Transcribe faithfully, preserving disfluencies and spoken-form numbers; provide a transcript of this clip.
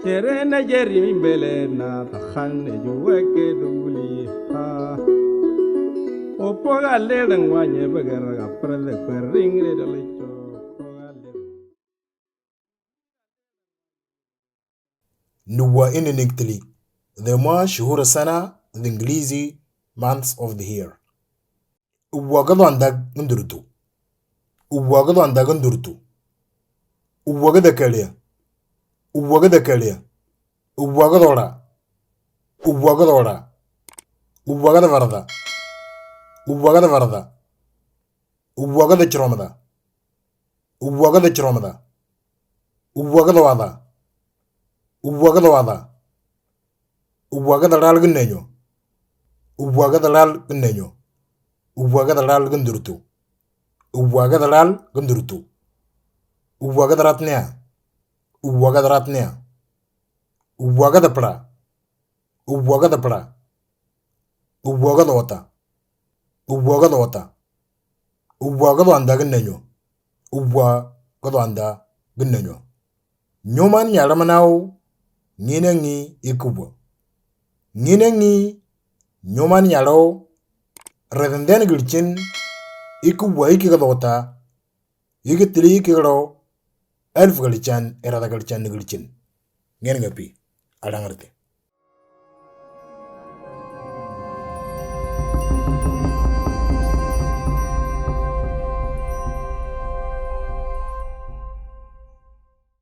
Tere na jeri mi bele na tahan ne juwe ke duli ha. Opo ga le dang wanye bagara ga prele kwering re dole cho. Nuwa ini ningtili. The ma shuhura sana the English months of the year. Uwa ga dwanda ndurutu. Uwa ga dwanda ndurutu. Uwa ga da kale. Uwa ga da kale. Uwa ga dora. Uwa ga dora. Uwa ga da varda. Uwa ga da varda. Uwa ga da chiromda. Uwa ga da chiromda. Uwa ga da wada. Uwa ga da wada. Uwa ga da ral gnenyo. Uwa ga da ral gnenyo. Uwa ga da ral gndurtu. Uwa ga da ral gndurtu. Uwa ga da ratnya. Uwa ga da ratnya. Uwa ga da pra. Uwa ga da pra. Uwa ga da wata. Uwa ga da wata. Uwa ga da wanda gnenyo. Uwa ga da wanda gnenyo. Nyoman nyara manao. Ngina ngi ikuwa. Ngina ngi nyoman nyarao. Redenden gilchin. Ikuwa iki ga da wata. Iki tili iki garo. Elf gilchan. Erada gilchan gilchin. Ngena ngapi. Adangarte.